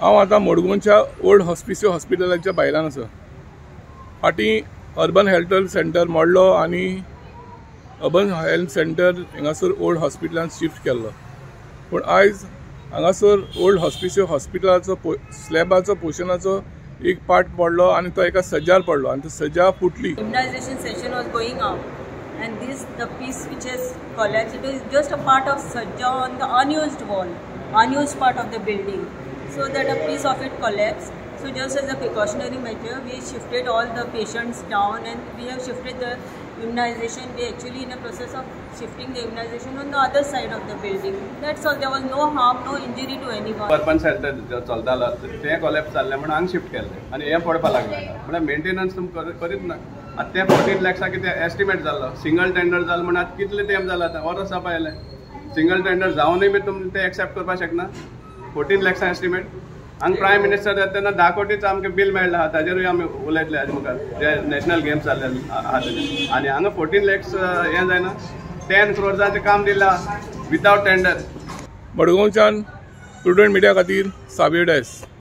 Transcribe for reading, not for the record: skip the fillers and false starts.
हांव आतां मडगांवच्या ओल्ड हॉस्पिसियो हॉस्पिटलाच्या भायल्यान आसा. फाटीं अर्बन हेल्थ सेंटर मोडलो आनी अर्बन हेल्थ सेंटर हांगासर ओल्ड हॉस्पिटलान शिफ्ट केल्लो, पूण आयज हांगासर ओल्ड हॉस्पिसियो हॉस्पिटलाचो स्लॅबाचो पोर्शनाचो एक पार्ट पडलो आनी तो एका सज्जार पडलो आनी तो सज्जा फुटली. Immunization session was going on and this the piece which has collapsed, it is just a part of sajja on the unused wall, unused part of the building, so that a piece of it collapsed. So just as a precautionary measure, we shifted all the patients down and we have shifted the immunization. We actually in a process of shifting the immunization on the other side of the building. That's all. There was no harm, no injury to anyone. Urban centre चलतालो तें collapse जाल्लें म्हणून हांगा shift केल्लें आनी हें पडपाक लागलें. म्हळ्यार मेंटेनन्स तुमकां करीत ना. आतां तें 14 लॅक्सा कितें एस्टिमेट जाल्लो, सिंगल टेंडर जालो म्हण आतां कितले तेंप जाला, आतां वर्स जावपा आयलें. सिंगल टेंडर जावनूय बी तुमी तें एक्सेप्ट करपाक शकना 14 लॅक्सां एस्टिमेट. हांगा प्रायम मिनिस्टर येता तेन्ना 10 कोटीचो आमकां बील मेळ्ळा आहा, ताजेरूय आमी उलयतले हाजे मुखार, जे नॅशनल गेम्स जाल्ले आहा तेजे. आनी हांगा 14 लॅक्स हें जायना, 10 क्रोर्साचें काम दिलां विदावट टेंडर. मडगांवच्यान प्रुडंट मिडिया खातीर सावियो डायस.